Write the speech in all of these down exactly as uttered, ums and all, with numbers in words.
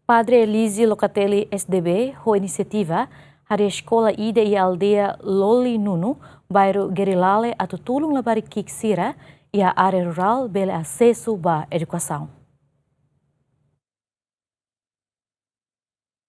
Padre Elísio Locatelli, S D B, ho inisiativa harii eskola ida iha aldeia Lolinunu, bairru Gerilale, atu tulun labarik ki'ik sira iha área rurál bele asesu ba edukasaun.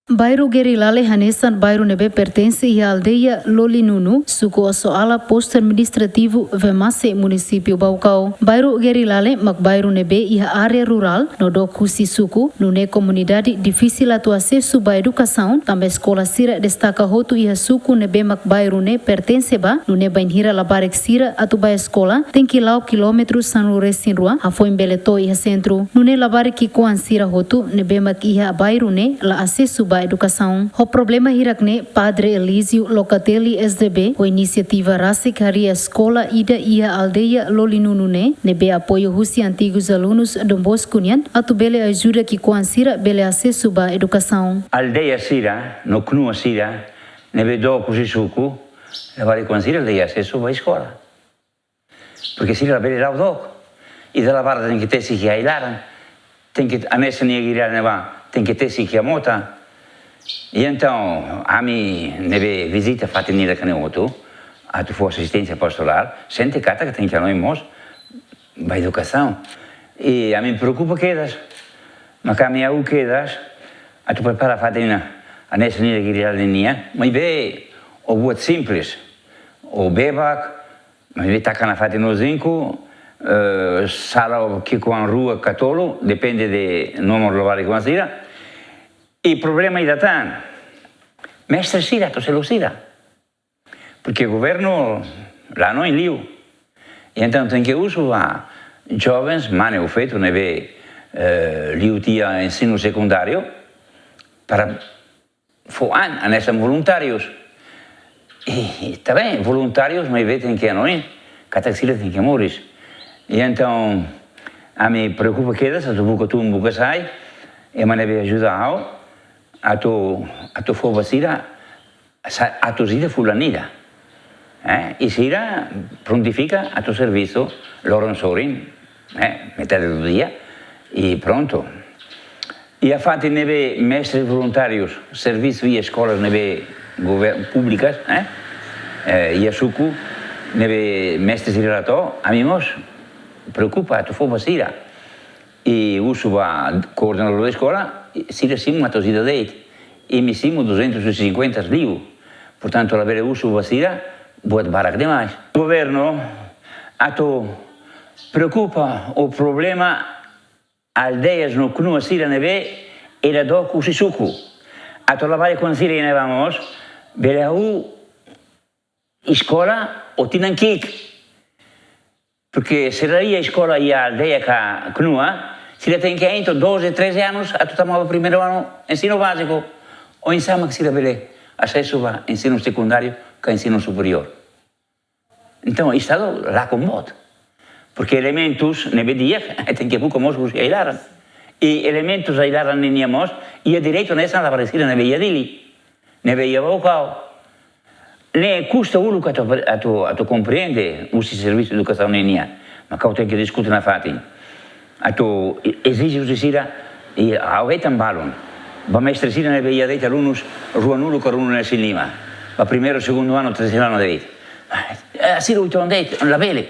Bairru Gerilale hanesan bairru ne'ebé pertense iha aldeia Lolinunu, suku Osoala, postu administrativu Vemasse, munisípiu Baucau. Bairru Gerilale mak bairru ne'ebé iha área rurál no dook husi suku, nune'e komunidade difisil atu asesu ba edukasaun, tanba eskola sira destaka hotu iha suku ne'ebé mak bairru ne'e pertense ba, nune'e bainhira labarik sira atu ba eskola, tenke la'o kilómetru sanulu-resin-rua, hafoin bele to'o iha sentru. Nune'e labarik ki'ikoan sira hotu ne'ebé mak iha bairru ne'e la asesu ba edukasaun. Ho problema hirak ne'e, Padre Elísio Locatelli, S D B, ho inisiativa rasik harii eskola ida iha aldeia Lolinunu ne'e, ne'ebé apoiu husi antigus alunus Don Bosco nian, atu bele ajuda ki'ikoan sira bele asesu ba edukasaun. Aldeia sira no knua sira ne'ebé dook husi suku, labarik ki'ikoan sira la iha asesu ba eskola. Porque sira labele la'o dook. Ida-ne'e labarik tenke tesi iha ai-laran. Tenke hanesan nia Gerilale ne'ebá, tenke tesi iha mota. I entaun, ami ne'ebé vizita fatin ida ka ne'e hotu, atu fó asisténsia pastorál, sente katak tenke hanoin mós ba edukasaun. I ami preokupa kedas, maka ami hahú kedas atu prepara fatin ida hanesan nia Gerilale nian, maibé ó buat simples, ó bebak, maibé taka nafatin no zinku, eh, sala ki'ikoan rua ka tolu, depende de númeru labarik ki'ikoan sira. I problema ida tan, mestre sira atu selu sira. Porque governu la hanoin liu. I entaun tenke husu ba jovens, mane ou feto, ne'ebé, eh, liu tiha ensinu sekundáriu, para fó an hanesan voluntárius. I, i também voluntárius, maibé tenke hanoin katak sira tenke moris. I entaun, ami preokupa kedas, atu buka tun, buka sai, ema ne'ebé ajuda ha'u, atu, atu fó ba sira, sa-, atus ida fulan ida. Eh, i sira prontifika atu servisu loron sorin, eh, metade do dia, i prontu. Iha fatin ne'ebé mestres voluntárius servisu iha eskolas ne'ebé gover-, públikas, eh, eh, iha suku ne'ebé mestres sira la to'o, ami mós preokupa atu fó ba sira. I husu ba koordenadór da eskola, sira simu atus ida de'it. Imi simu duzentos e cinquenta liu. Portantu, labele husu ba sira buat barak demais. Governu atu preokupa ho problema aldeias no knua sira ne'ebé ida dook husi suku. Atu labarik ki'ikoan sira iha ne'ebá mós bele hahú eskola ho tinan ki'ik. Porque se la iha eskola iha aldeia ka knua, sira tenke hein to'o doze, treze anos atu tama ba primeiru anu ensinu báziku. Oinsá mak sira bele asesu ba ensinu sekundáriu ka ensinu superiór. Entaun, Estadu lakon boot. Porque elementus ne'ebé di'ak tenke buka mós husi ai-laran. I elementus ai-laran nian mós iha direitu hanesan labarik sira ne'ebé iha Dili, ne'ebé iha Baucau. Ne'e kusta uluk atu, atu, atu komprende husi servisu edukasaun nian. Mas ha'u tenke diskute nafatin. Atu e-, ezije husi sira, i ha'u hetan balun. Ba mestre sira ne'ebé iha de'it alunus ruanulu ka ruanulu-resin-lima. Ba primeiru, segundu anu, terseiru anu de'it. Eh, sira uitoan de'it, labele.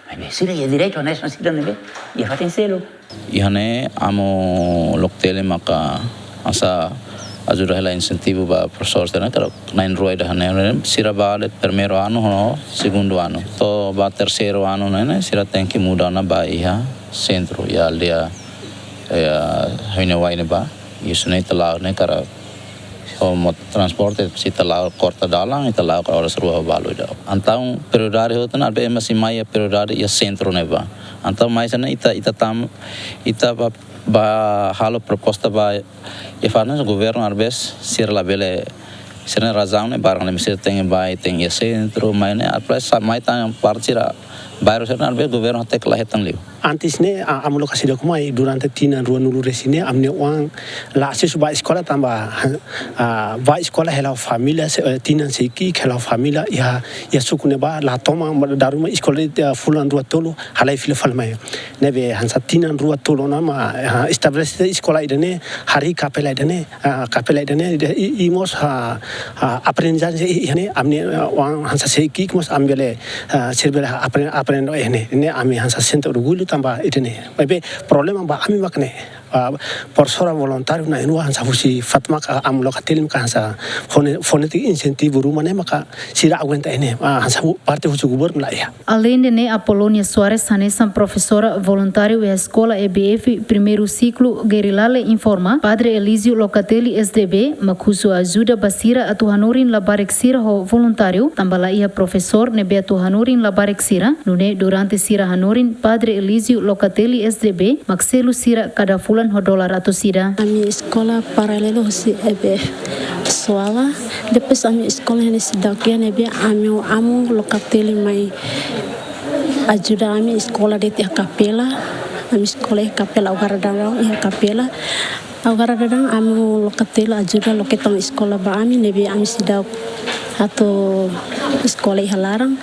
Maibé sira iha direitu hanesan sira ne'ebé iha fatin seluk. Iha ne'e Amu Locatelli maka hanesan ajuda hela insentivu ba profesór sira ne'e, karik na'in-rua ida hanesan ne'e, sira ba de'it primeiru anu ho segundu anu. To'o ba terseiru anu ne'e, ne'e sira tenke muda ona ba iha sentru, iha aldeia, iha Hine Wai ne'ebá. Husi ne'e ita la'o ne'e karik ho mot-, transporte, se ita la'o korta dalan, ita la'o ka oras rua ho balu ida. Entaun, prioridade hotu ne'ebé ema sei mai iha prioridade iha sentru ne'ebá. Entaun, mais ne'e ita, ita tam-, ita ba, ba halo proposta ba, iha fatin governu às vezes sira labele, sira-nia razaun ne'e barak ne'e sira tenke ba, tenke iha sentru, mai ne'e, às vezes sa-, mai tan parte sira Bairru sira ne'ebé governu hateke la hetan liu. Antes ne'e, a, amu loke seidauk mai durante tinan ruanulu resin ne'e, ami-nia oan la asesu ba eskola tanba, a, ba eskola hela família, se, eh, tinan sei ki'ik hela família, iha, iha suku ne'ebá la toman, dala ruma eskola, eh, fulan rua tolu, halai fila fali mai. Ne'ebé hanesan tinan rua tolu ona mak, ah, estabelese eskola ida-ne'e, harii kapela ida-ne'e, ah, kapela ida-ne'e, ida, i, i mós, ah, ah, aprendizajen iha ne'e, ami-nia, ah, oan hanesan sei ki'ik mós ami bele, ah, sira bele apre-, aprende iha ne'e, ne'e ami hanesan sente orgullu tanba ida-ne'e. Maibé problema ba ami mak ne'e, ah, profesora voluntáriu na'in-rua hanesan husi FATMA ka amu lokateli maka hanesan fone-, fonétika insentivu ruma ne'e maka sira aguenta iha ne'e, ah, hanesan hu-, parte husi governu la iha. Aleinde ne'e, Apolónia Soares hanesan profesora voluntáriu iha eskola E B F primeiru siklu Gerilale informa, Padre Elísio Locatelli S D B mak husu ajuda ba sira atu hanorin labarik sira ho voluntáriu, tanba la iha profesór ne'ebé atu hanorin labarik sira, nune'e durante sira hanorin, Padre Elísio Locatelli S D B mak selu sira kada fulan ho dolar atus ida. Ami eskola paralelu husi E B F Soala. Depois ami eskola iha ne'e seidauk iha ne'ebé ami amu Locatelli mai ajuda ami eskola de'it iha kapela. Ami eskola iha kapela, Algarra Dadão iha kapela. Algarra Dadão amu Locatelli ajuda loke tan eskola ba ami ne'ebé ami seidauk atu eskola iha laran.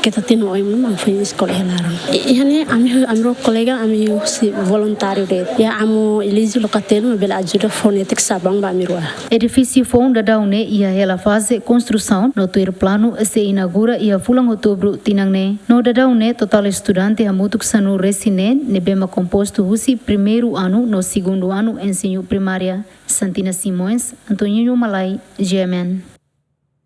Keta tinu oin mak foin eskola iha laran. I, iha ne'e ami, ami rua kolega ami husi voluntáriu de'it. Iha amu Elísio Locatelli mak bele ajuda fonétika sabaun ba ami rua. Edifísiu foun daudaun ne'e iha hela faze konstrusaun no tuir planu sei inaugura iha fulan Outubru tinan ne'e. No daudaun ne'e totál estudante hamutuk sanulu resin neen ne'ebé mak kompostu husi primeiru anu no segundu anu ensinu primária. Santina Simões, Antoninho Malai, G M N.